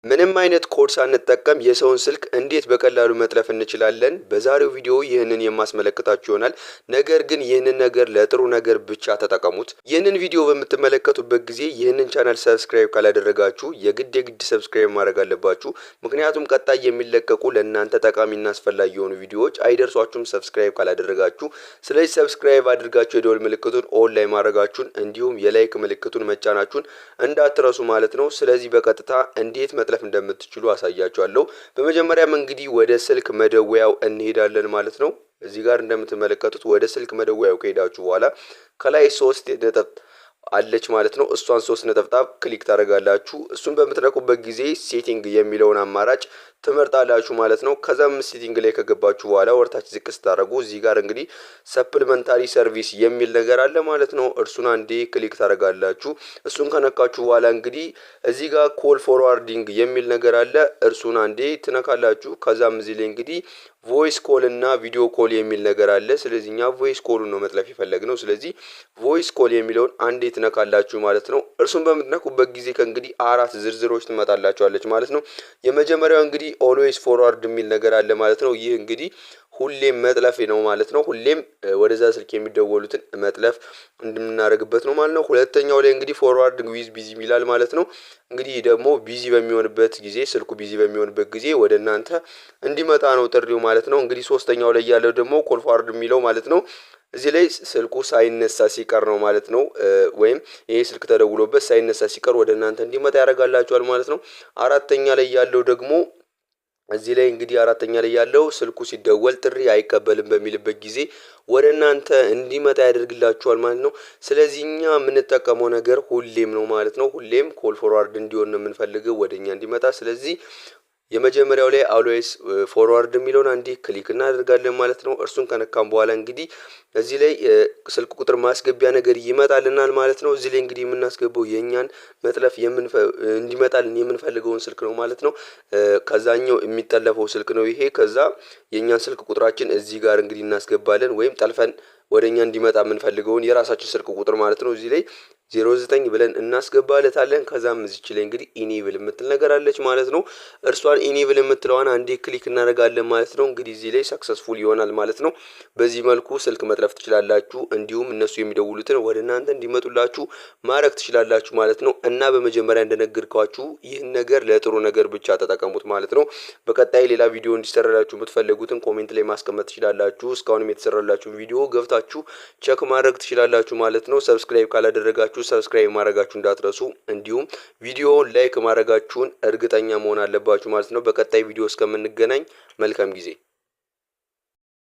ምንም አይነት ኮድ ሳንጠቀም የሰውን ስልክ እንዴት በቀላሉ መጥለፍ እንችላለን? በዛሬው ቪዲዮ ይህንን የማስመለከታችሁ ይሆናል። ነገር ግን ይህንን ነገር ለጥሩ ነገር ብቻ ተጠቀሙት። ይህንን ቪዲዮ በምትመለከቱበት ጊዜ ይህንን ቻናል subscribe ካላደረጋችሁ የግድ የግድ subscribe ማድረግ አለባችሁ። ምክንያቱም ቀጣይ የሚለቀቁ ለእናንተ ጠቃሚና አስፈላጊ የሆኑ ቪዲዮዎች አይደርሷችሁም subscribe ካላደረጋችሁ። ስለዚህ subscribe አድርጋችሁ የደወል ምልክቱን on ላይ ማድረጋችሁን እንዲሁም የ like ምልክቱን መጫናችሁን እንዳትረሱ ማለት ነው። ስለዚህ በቀጥታ እንዴት መጥለፍ እንደምትችሉ አሳያችኋለሁ። በመጀመሪያም እንግዲህ ወደ ስልክ መደወያው እንሄዳለን ማለት ነው። እዚህ ጋር እንደምትመለከቱት ወደ ስልክ መደወያው ከሄዳችሁ በኋላ ከላይ ሶስት ነጥብ አለች ማለት ነው። እሷን ሶስት ነጠብጣብ click ታደርጋላችሁ። እሱን በምትነኩበት ጊዜ setting የሚለውን አማራጭ ትመርጣላችሁ ማለት ነው። ከዛም setting ላይ ከገባችሁ በኋላ ወደታች ዝቅ ስታደርጉ እዚህ ጋር እንግዲህ supplementary service የሚል ነገር አለ ማለት ነው። እርሱን አንዴ click ታደርጋላችሁ። እሱን ከነካችሁ በኋላ እንግዲህ እዚህ ጋር call forwarding የሚል ነገር አለ። እርሱን አንዴ ትነካላችሁ። ከዛም እዚህ ላይ እንግዲህ voice call እና video call የሚል ነገር አለ። ስለዚህ እኛ voice call ኡን ነው መጥለፍ የፈለግነው። ስለዚህ voice call የሚለውን አንዴ ትነካላችሁ ማለት ነው። እርሱን በምትነኩበት ጊዜ ከእንግዲህ አራት ዝርዝሮች ትመጣላችኋለች ማለት ነው። የመጀመሪያው እንግዲህ always forward የሚል ነገር አለ ማለት ነው። ይህ እንግዲህ ሁሌም መጥለፍ ነው ማለት ነው። ሁሌም ወደዛ ስልክ የሚደወሉትን መጥለፍ እንደምናደርግበት ነው ማለት ነው። ሁለተኛው ላይ እንግዲህ forward with busy ይላል ማለት ነው። እንግዲህ ደግሞ busy በሚሆንበት ጊዜ፣ ስልኩ busy በሚሆንበት ጊዜ ወደ እናንተ እንዲመጣ ነው ጥሪው ማለት ነው። እንግዲህ ሶስተኛው ላይ ያለው ደግሞ call forward የሚለው ማለት ነው። እዚህ ላይ ስልኩ ሳይነሳ ሲቀር ነው ማለት ነው። ወይም ይሄ ስልክ ተደውሎበት ሳይነሳ ሲቀር ወደ እናንተ እንዲመጣ ያደርጋላችኋል ማለት ነው። አራተኛ ላይ ያለው ደግሞ፣ እዚህ ላይ እንግዲህ አራተኛ ላይ ያለው ስልኩ ሲደወል ጥሪ አይቀበልም በሚልበት ጊዜ ወደ እናንተ እንዲመጣ ያደርግላችኋል ማለት ነው። ስለዚህ እኛ የምንጠቀመው ነገር ሁሌም ነው ማለት ነው። ሁሌም call forward እንዲሆን ነው የምንፈልገው፣ ወደ እኛ እንዲመጣ። ስለዚህ የመጀመሪያው ላይ always forward የሚለውን አንዴ click እናደርጋለን ማለት ነው። እርሱን ከነካን በኋላ እንግዲህ እዚህ ላይ ስልክ ቁጥር ማስገቢያ ነገር ይመጣልናል ማለት ነው። እዚህ ላይ እንግዲህ የምናስገባው የእኛን መጥለፍ እንዲመጣልን የምንፈልገውን ስልክ ነው ማለት ነው። ከዛኛው የሚጠለፈው ስልክ ነው ይሄ። ከዛ የእኛን ስልክ ቁጥራችን እዚህ ጋር እንግዲህ እናስገባለን፣ ወይም ጠልፈን ወደ እኛ እንዲመጣ የምንፈልገውን የራሳችን ስልክ ቁጥር ማለት ነው። እዚህ ላይ 09 ብለን እናስገባለታለን። ከዛም እዚች ላይ እንግዲህ enable የምትል ነገር አለች ማለት ነው። እርሷን enable የምትለዋን አንዴ click እናደርጋለን ማለት ነው። እንግዲህ እዚህ ላይ successful ይሆናል ማለት ነው። በዚህ መልኩ ስልክ መጥለፍ ትችላላችሁ። እንዲሁም እነሱ የሚደውሉትን ወደ እናንተ እንዲመጡላችሁ ማድረግ ትችላላችሁ ማለት ነው። እና በመጀመሪያ እንደነገርኳችሁ ይህን ነገር ለጥሩ ነገር ብቻ ተጠቀሙት ማለት ነው። በቀጣይ ሌላ ቪዲዮ እንዲሰራላችሁ የምትፈልጉትን comment ላይ ማስቀመጥ ትችላላችሁ። እስካሁንም የተሰራላችሁ ቪዲዮ ገብታችሁ check ማድረግ ትችላላችሁ ማለት ነው። Subscribe ካላደረጋችሁ subscribe ማድረጋችሁ እንዳትረሱ፣ እንዲሁም ቪዲዮውን like ማድረጋችሁን እርግጠኛ መሆን አለባችሁ ማለት ነው። በቀጣይ ቪዲዮ እስከምንገናኝ መልካም ጊዜ።